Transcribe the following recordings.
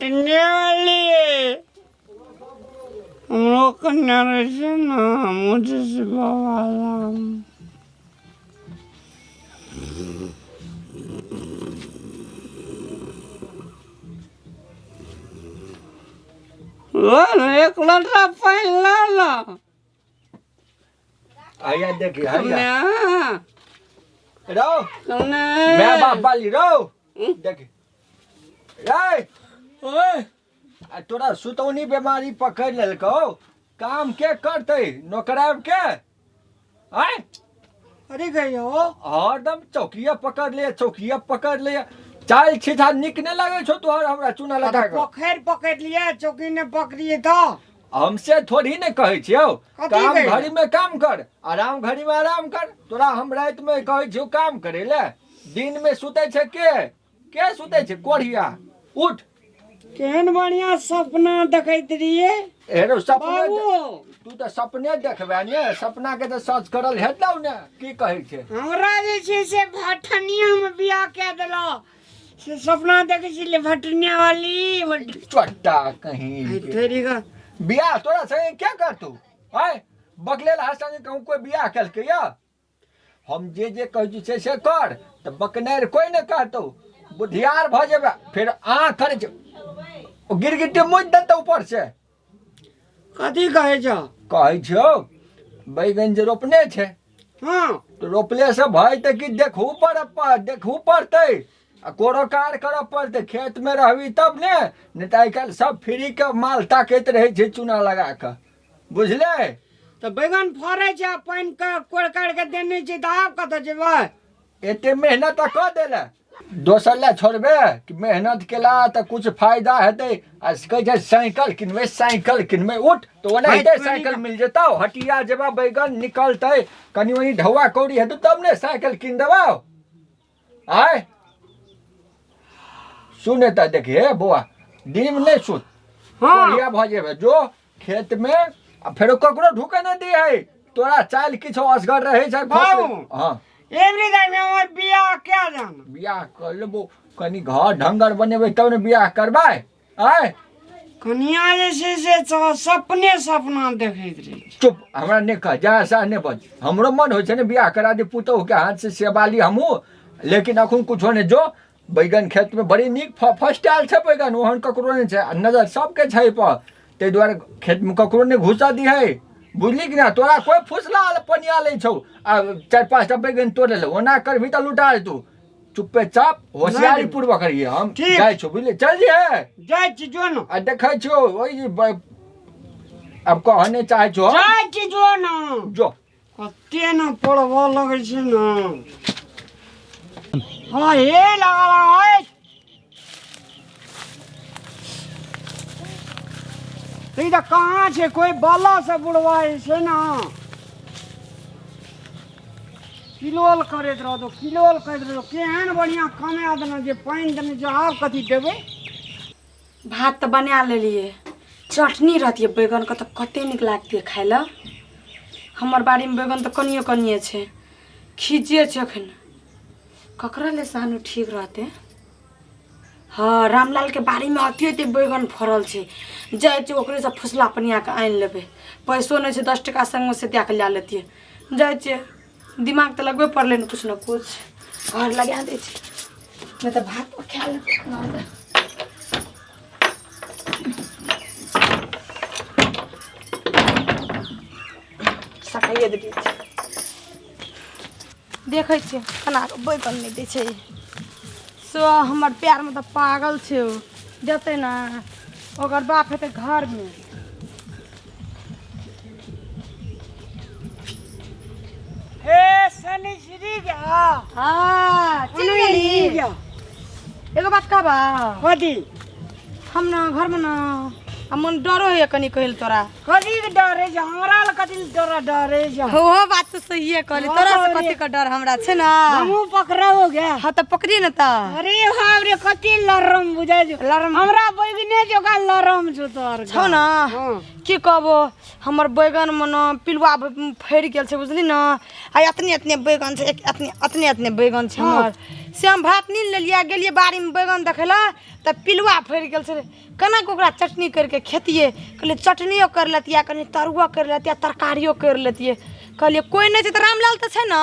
भटने वाली हमरो कन्या रहै छै ने हमहूँ जे छै बाबाधाम। ला ने एक लोटा पानि ला ना। आया देखी आया। कन्या। रो। कन्या। मैं बाप बाली रो देखी। रे ओए। आ तोरा सुतौनी बीमारी पकड़ लेलकौ, काम के करतै? नौकराब के आय? अरे गयो। हरदम चौकिया पकड़ ले, चौकिया पकड़ ले। चाल छिछा निक नहीं लगे छौ तोहर, हमरा चूना लगा के। पोखरि पकड़ लिए, चौकी ने पकड़िए तो। हमसे थोड़ी ने कहै छियौ। कथी काम कहै? घड़ी में काम कर, आराम घड़ी में आराम कर। तोरा हम राति में कहै छियौ काम करे ले, दिन में सुतै छै के? के सुतै छै कोढ़िया? उठ। केहन बढ़िया सपना देखैत रहिए। हेरो सपने बाबू। तू तऽ सपने देखबे ने, सपना के तऽ सच करल हेतौ ने। की कहै छै? हमरा जे छै से भटनिया में बियाह कए देलौ, से सपना देखै छलियै भटनिया वाली। चट्टा कहीं के। तेरी का। बियाह तोरा संगे के करतौ? आय बकलेल हा संगे कहूँ कोई बियाह केलकै या? हम जे जे कहै छी से से कर, तऽ बकनारि कोइ नहि कहतौ। बुधियार भऽ जेबै फेर। आ करै छै ओ गिरगिटी मुति देतौ ऊपर से। कथी कहै छौ? कहै छियौ बैगन जे रोपने छै। हाँ। तऽ रोपले से भऽ जेतै कि? देखू पर देखू पड़तै आ कोरो कार करऽ पड़तै। खेतमे रहबी तब ने, नहि तऽ आइ काल्हि सब फ्रीके माल ताकैत रहै छै चूना लगा कऽ, बुझले? तऽ बैगन फड़ै छै आ पानि के कोरि कारि के देने छै, तऽ आब कतऽ जेबै? एते मेहनत तऽ कऽ देले, दोसर लए छोड़बे कि मेहनत केला तऽ कुछ फायदा हेतै। आ कहै छै साइकिल किनबै, साइकिल किनबै। उठ तऽ ओनाहिते भाइ, साइकिल मिल जेतौ। हटिया जेबा, बैगन निकलतै, कनि मनि ढौआ कौड़ी हेतौ तब ने साइकिल कीन देबौ। आय सुने तऽ देखिए बौआ, दिन नहि सुत। हाँ। बढ़िया भऽ जेबै। जो खेत में आ फेरो ककरो ढुके नहि दी है। तोरा चालि किछो असगर रहै छै। बाबू। हाँ। एवरी टाइम हमर बियाह क्या जान। बियाह कर लेबो, कनि घर ढंगर बनेबै तब ने बियाह करबै। आय कनिया जे छै से सपने सपना देखैत रहै छै। चुप, हमरा नहि कह जा, ऐसा नहि बज। हमरो मन होइ छै ने बियाह करा दी, पुतोहु के हाथ से सेवा ली हमहूँ, लेकिन अखन कुछो नहि। जो बैगन खेत में बड़ी नीक फर्स्ट आयल छै बैगन, ओहन ककरो नहि छै आ नजर सबके छै पर, ताहि दुआरे खेत में ककरो नहि घुसऽ दिहै, बुझली कि ना? तोरा कोइ फुसला पनिया लै छौ आ चारि पाँचटा बैगन तोड़े ले, ओना करबही तऽ लुटा जेतौ। चुप्पे चाप होशियारी पूर्वक करिए। हम ठीक। जाइ छौ, बुझली? चल जइहे। जाइ छी, जो न। आ देखै छियौ ओहि जे आब कहऽ नहि चाहै छौ हम। जाइ छी, जो न। जो। कते न पढ़बऽ लगै छै न। हाँ हे लागल है। ई तऽ कहाँ छै कोइ बाला से बुढ़वा जे छै ने किलोल करैत रहतो, किलोल करैत रहतो। केहन बढ़िआँ कमाए देने जे पानि देने जे, आब कथी देबै? भात तऽ बना लेलियै, चटनी रहतियै बैगनके तऽ कते नीक लागतियै खाय लए। हमर बाड़ीमे बैगन तऽ कनिए कनिए छै, खीजे छै एखन। ककरा ले सानू ठीक रहतै? हँ, रामलालके बाड़ीमे अति अति बैगन फड़ल छै। जाइ छियै ओकरेसँ फुसला पनिया कऽ आनि लेबै। पैसो नहि छै, 10 टका सङ्गमे से दए कऽ लए लेतियै। जाइ छियै, दिमाग तऽ लगबे पड़लै ने, किछु ने किछु घर लगा दै छै, नहि तऽ भात खा लेतै। सकाइए देलियै। देखै छियै केना कऽ बैगन नहि दै छै। सो हमर प्यारमे तऽ पागल छै ओ, देतै ने। ओकर बाप हेतै घरमे। हे शनि श्री गया। हाँ, चिन्ह गेली। एगो बात कहबा? कथी? हम न घरमे न आ मन डरो होइए कनि कहल तोरा। कथी के डरे छै? हमरा लए कथी ले तोरा डरे छै? ओहो बात तऽ सहिए कहली। तोरा से कथी के डर हमरा छै ने? हमहूँ पकड़ाओ गे। हाँ तऽ पकड़िए ने तऽ। अरे बाप रे, कते लरम बुझाइ छौ। लरम। हमरा बैगने जकाँ लरम छौ तोहर। छौ ने? हाँ। की कहबो, हमर बैगन मे ने पिलुआ फड़ि गेल छै, बुझली ने? आ एतने एतने बैगन छै, एतने एतने एतने बैगन छै हमर। से हम भात नीन लेलियै, गेलियै बाड़ीमे बैगन देखै लए तऽ पिलुआ फड़ि गेल छलै। केना कऽ ओकरा चटनी करिके खेतियै? कहलियै चटनियो करि लेतियै, कनि तरुओ करि लेतियै, तरकारियो करि लेतियै। कहलियै कोइ नहि छै तऽ रामलाल तऽ छै ने,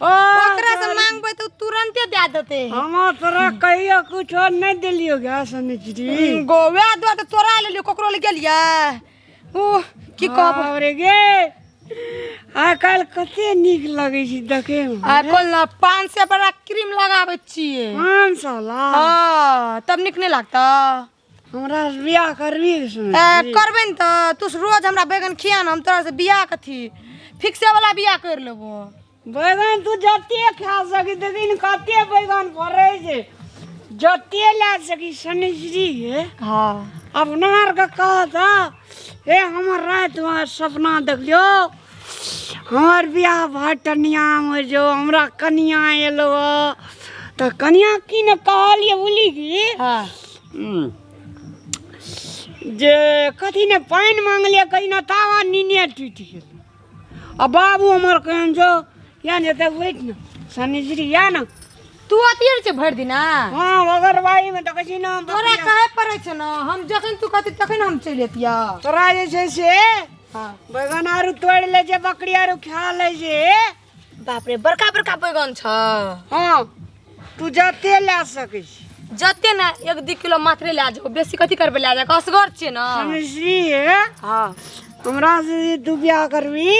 ओकरासँ मांगबै तऽ ओ तुरन्ते दए देतै। हम तोरा कहियो कुछो नहि देलियो गे सनिचरी। गो वएह दुआरे तऽ तोरा लेलियो, ककरो लए गेलियै? ओ की कहब। बाप रे गे, आइ काल्हि कते नीक लगै छै देखैमे। आ कोन ने 500 बड़ा क्रीम लगाबै छियै। 500 ला? हँ, तब नीक नहि लागतौ? हमरा से बियाह करबी? ए, करबै ने तऽ तू रोज हमरा बैगन खिया ने, हम तोरा से बियाह कथी फिक्से वाला बियाह करि लेबो। बैगन तू जते खा सकी, देखी ने कते बैगन फड़ै छै, जते लए सकी सनिचरी गे। हाँ। अपना आरके कहत हे, हमर रातिमे सपना देखलियौ, हमर बियाह भटनियामे होइ छौ, हमरा कनिया एलो। तऽ कनिया की ने कहलियै बुझली की? हाँ। जे कथी ने पानि मांगलियै कहीं ने, तावा नीने टूटि गेल। आ बाबू हमर कहन छौ या ने, तऽ बैठ ने सनिचरी या ने। तू अतिये छै भरि दिना। हाँ, बगरबाही में देखै छी ने। तोरा कहे पड़ै छै ने, हम जखन तू कहती तखन हम चलि एतियै। तोरा जे छै से हाँ। बैगन आरू तोड़ि लै छै, बकरी आरू खा लै छै। बाप रे, बड़का बड़का बैगन छ। हाँ, तू जते लए सकै छी। जते ने, 1-2 किलो मात्रे लए जाओ, बेसी कथी करबै लए जाके, असगर छियै ने। सनिचरी हे। हाँ। हमरा से जे तू बियाह करबी,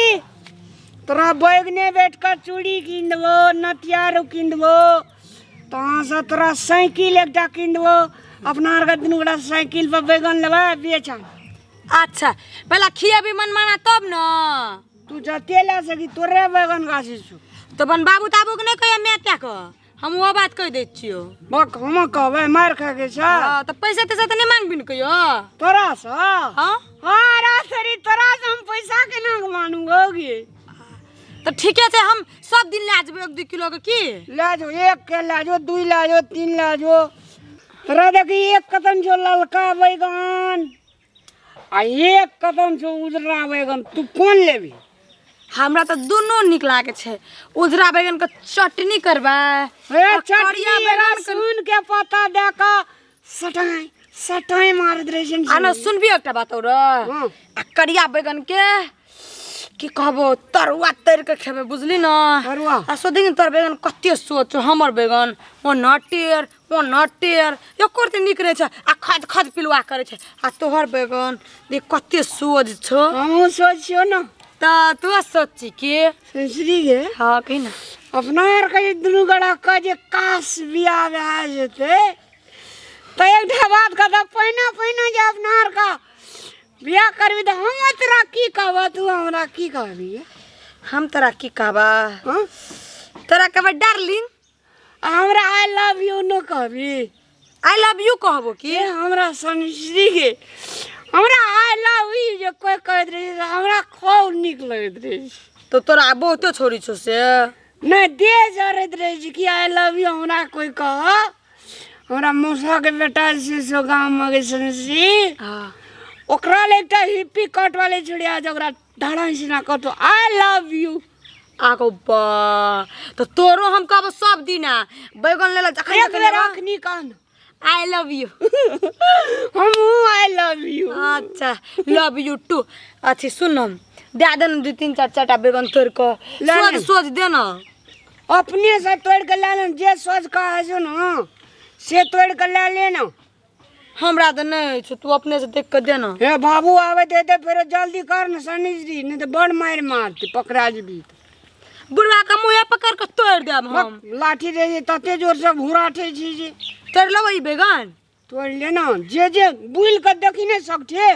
तोरा बैगने बैठ कऽ चूड़ी कीन देबो, नथिया आरू कीन देबो, तहाँसँ तोरा साइकिल एकटा कीन देबो। अपना आरके दुनू गोटा साइकिल पर बैगन लेबै बेच आन। अच्छा, पहला खिएबी मनमाना तब ने। तू जते लए सकी, तोरे बैगन गाछी छौ। तऽ अपन बाबू ताबूके नहि कहिया माय कऽ, हम ओ बात कहि दै छियौ। बक, हम कहबै मारि खाके छै। हाँ, तऽ पैसा तैसा तऽ नहि मांगबी ने कहियो? तोरासँ? हाँ। हाँ रासरी, तोरा से हम पैसा केना के मानू गे? तऽ ठीके छै, हम सब दिन लए जेबै 1-2 किलो के की। लए जो, एक के लए जो, दुई लए जो, तीन लए जो। तोरा देखी, एक कदम छौ ललका बैगन आ एक कदम छौ उजरा बैगन, तू कोन लेबी? हमरा तऽ दुनू नीक लागै छै। उजरा बैगन के चटनी करबै ए आ चटनी करिया बैगन के लहसुन के पत्ता दए कऽ सटाइ सटाइ मारैत रहै छै। आ ने सुनबी एकटा बात और? हाँ। आ करिया बैगन के की कहबो, तरुआ तर के खेबै, बुझली ने? तरुआ? आ सोधिन तोर बैगन कते सोच, हमर बैगन ओ न टेर ओ न टेर, एको रत्ती नीक रहै छै आ खद खद पिलुआ करै छै। आ तोहर बैगन देख कते सोझ छौ। हमहूँ सोचियो ने। तऽ तू सोची की? सोचली गे। हाँ, कही ने। अपना आरके जे दुनू गोटाके जे काश बियाह भए जेतै तऽ एकटा बात कहता, पहिने पहिने जे अपना आरके बियाह करबी तऽ हम तोरा की कहबह, तू हमरा की कहबी? हम तोरा की कहबा? हाँ? तोरा कहबै डार्लिंग। आ हमरा I love you न कहबी? I love you कहबो की। ए हमरा सनश्री गे, हमरा I love you जे कोइ कहैत रहै छै, हमरा खूब नीक लगैत रहै छै। तऽ तोरा बहुते छोड़ी छौ से? नहि, देह जरैत रहै छै कि I love you हमरा कोइ कह। हमरा मौसाके बेटा जे छै से गाममे गे सनश्री, हाँ। ओकरा लए एकटा हिप्पी कट वाले छुड़िया छै, ओकरा धड़ाई सिना कहतो I love you. आगो बा, तऽ तोरो हम कहबो सब दिना बैगन लेला जखन एक जखन बेर लेबा, अखनी कह न। I love you. हमहूँ I love you. अच्छा, लव you two. अच्छी सुन, दए दे ने 2-3 4 चारिटा बैगन तोड़ि कऽ। ले सोझ ले। सोझ दे ने। अपने से तोड़ि कऽ लए ले, जे सोझ कहै छौ ने से तोड़ि कऽ लए ले ने। हमरा तऽ नहि छै, तू अपने से देख कऽ दे ने। हे बाबू आबैत हेतै फेरो, जल्दी कर ने सनीजी, नहि तऽ बड़ मारि मारतै, पकड़ा जेबी। बुढ़वा के मुँहे पकड़ कऽ तोड़ि देब हम। लाठी रहै छै तते जोरसँ भूराठै छी जे। तोड़ि लेबै ई बैगन? तोड़ि ले ने, जे जे बुलि कऽ देखी ने सकठे।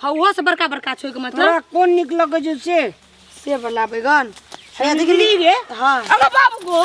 हाँ, ओहो से बड़का बड़का छै ओहिके मतलब। तोरा कोन नीक लगै छौ से? से वाला बैगन हैया देख। निकली गे। हाँ। अरे बाबू गो।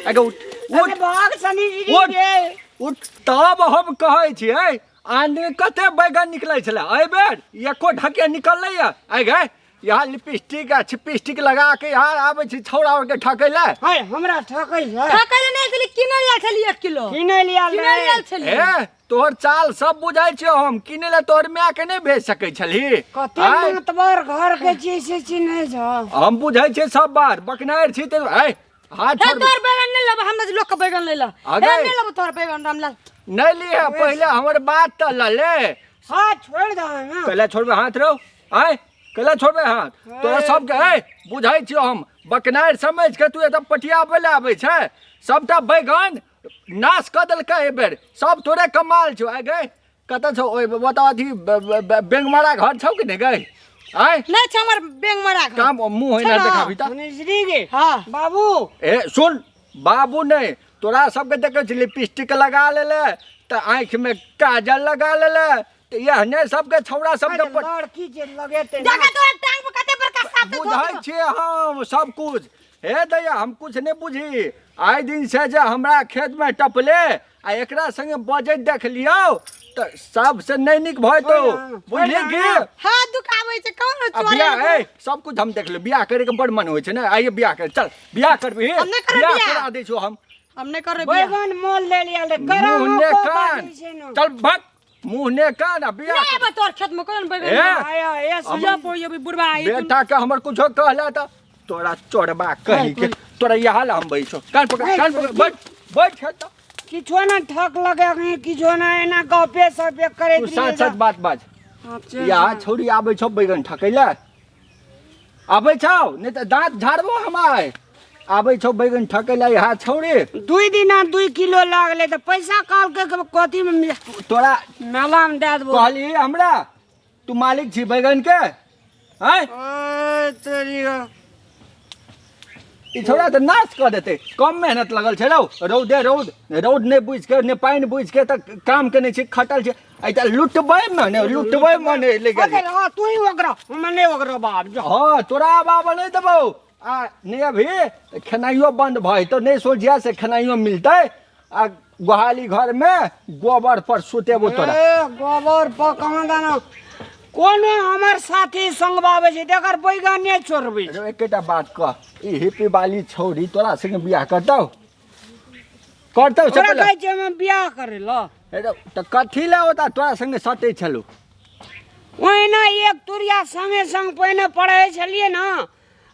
अगे उठ। अरे भाग सनी जी। उठ। गे। उठ, तब हम कहै छियै, आने कते बैगन निकलै छलै, एहि बेर एको ढकिया निकललै या आइ गे? यहाँ लिपस्टिक आ छिपिस्टिक लगा के यहाँ आबै छी छौड़ा आर के ठकै लए। है हमरा ठकै छै। ठकै लए नहि छली, किनै आयल छली 1 किलो। किनै लए आयल किनै लए रहै। आयल छली। ए तोहर चाल सब बुझै छियौ हम, किनै लए तोहर माय के नहि भेज सकै छलही? कते आँय? मातबर घर के चीज से चिन्है छ। हम बुझै छियै सब बात, बकनारि छी तऽ आँय, हाथ हे छोड़। तोहर बैगन नहि लेबै हमरा, लोक के बैगन ले ल। अगे। हे नहि लेबै तोहर बैगन रामलाल। नहि लिहे, पहिले हमर बात तऽ लऽ ले। हाथ छोड़ दह ना। कैला छोड़बै हाथ रौ? आँय, कैला छोड़बै हाथ? तोरा सबके ऐ बुझै छियौ हम, बकनारि समझि के तू एतऽ पटियाबै लए आबै छै। सबटा बैगन नाश कऽ देलकै एहि बेर, सब तोरे कमाल छौ। आइ गै कतऽ छौ ओहि ओतऽ अथी बेंगमारा घर छौ कि नहि गै? आँय नहि छै हमर बेंगमारा घर। काम मुँह छै एना ने? देखाबी तऽ। मनीषी गे। हाँ। बाबू। ए सुन बाबू, नहि तोरा सबके देखै छी लिपस्टिक लगा लेले तऽ आँखिमे काजल लगा लेले तऽ एहने सबके छौड़ा सबके लड़की जे लगेते ना। देखा तोहर टांग पर कते बड़का साप छै। बुझै छियै हम सब कुछ। हे दैया हम कुछ नहि बुझी, आइ दिन से जे हमरा खेतमे टपले आ एकरा संगे बजैत देख लियौ तऽ सबसे नहि नीक भऽ जेतौ, बुझलियै की? हाथ दुखाबै छै कोन आ चोरे। बियाह ए सब कुछ हम देख लेब। बियाह करे के बड़ मन होइ छै ने, आइए बियाह कर, चल बियाह करबही। हम नहि करबै बियाह बियाह। करा दै छौ हम। हम नहि करबै बियाह। बैगन मोल ले लिया रे, गरम मुँह ने हो कान, छै न। चल भग, मुँह ने कान आ बियाह नहि एबै तोहर खेत में कोन बैगन। ए, आया ए सुइया पोइया भी बुढ़बा आई। बेटा के हमर कुछो कहला तऽ तोरा चोरबा कही के तोरा यहाँ ला हम बैठो। कान पकड़, कान पकड़, बैठ बैठ खेत। किछो न ठक लगे कहीं, किछो न एना गपे सपे करे। तू साथ साथ बात बाज। यहाँ छौड़ी आबै छौ बैगन ठकै लए? आबै छौ नहि तऽ दाँत झाड़बो हम। आइ आबै छौ बैगन ठकै लए यहाँ छौड़ी? 2 दिना 2 किलो लागले तऽ पैसा कहलकै कथी में तोरा मेला में दए देबो। कहली हमरा तू मालिक छी बैगन के? आँय ओए तेरी गा। ई छौड़ा तऽ नाश कऽ देतै। कम मेहनत लगल छै रौ, रौदे रौद रौद नहि बुझि कऽ नहि पानि बुझि कऽ तऽ काम केने छी, खटल छै। आइ तऽ लुटबै मने लुटबै मने ले गेलै। अरे हाँ, तू ही ओकरा, हम नहीं ओकरा बाप जा। हँ तोरा आब आबऽ नहि देबौ। आ नहि अभी तऽ खेनाइयो बन्द भऽ जेतौ, नहि सोचिया से खेनाइयो मिलतै। आ गोहाली घरमे गोबर पर सुतेबो तोरा। ए, गोबर पर कहाँ दाना कोनो हमर साथी संगबाबै छै तेकर बैगन नहि चोरबै छै। रौ एकेटा बात कह, ई हिप्पी वाली छौड़ी तोरा संगे बियाह करतौ? करतौ से ओकरा पहिले? कहै छै हम बियाह करै लए। हे रौ, तऽ कथी लए ओतऽ तोरा संगे सटै छलौ? ओहिना एक तुरिया संगे संग पहिने पढ़ै छलियै ने,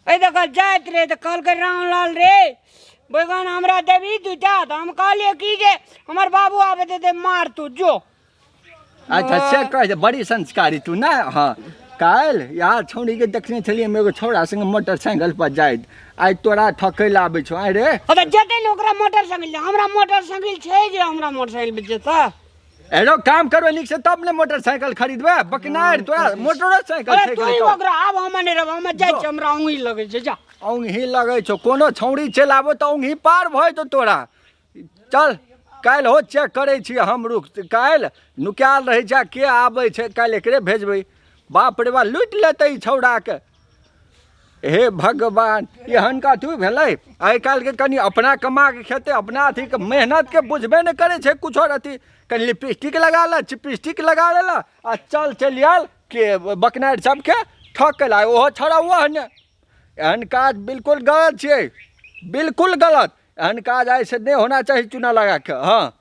एहि दऽ कऽ जाइत रहै तऽ कहलकै रामलाल रे बैगन हमरा देबही दूटा? तऽ हम कहलियै कि जे हमर बाबू आबै तऽ मार तू जो। अच्छा से कह दे, बड़ी संस्कारी तू ने। हाँ काल्हि यार छौड़ीके देखने छलियै हम एगो छौड़ा संगे मोटरसाइकिल पर जाइत, आइ तोरा ठकै लए आबै छौ। आइ रे तऽ जेतै ने ओकरा मोटरसाइकिल, हमरा मोटरसाइकिल छै जे हमरा मोटरसाइकिल पर जेतै। एरो काम करबै नीक से तब ने मोटरसाइकिल खरीदबै। बकनार तोरा मोटरोसाइकिल अरे छै? तू ही ओकरा आब हम नहि रहब, हम जाइ छी, हमरा औंगी लगै छै जा। औंगी लगै छौ? कोनो छौड़ी चलि आबो तऽ औंगी पार भऽ जेतौ तोरा। चल काल्हि हो चेक करै छी हम, रुक, काल्हि नुकायल रहै छै आ के आबै छै काल्हि एकरे भेजबै। बाप रे बा लूटि लेतै ई छौड़ाके। हे भगवान एहन कथी भेलै आइ काल्हिके, कनि अपना कमा के खेतै, अपना अथीके मेहनतके बुझबे नहि करै छै कुछो। अथी कनि लिपस्टिक लगा ले, चिपस्टिक लगा लेलक आ चल चलि आयल के बकनारि सबके ठक के लाय। ओहो छौड़ा ओहो ने। एहन काज बिल्कुल गलत छियै, बिल्कुल गलत। एहन काज आइसँ नहि होना चाही चूना लगा कऽ। हाँ।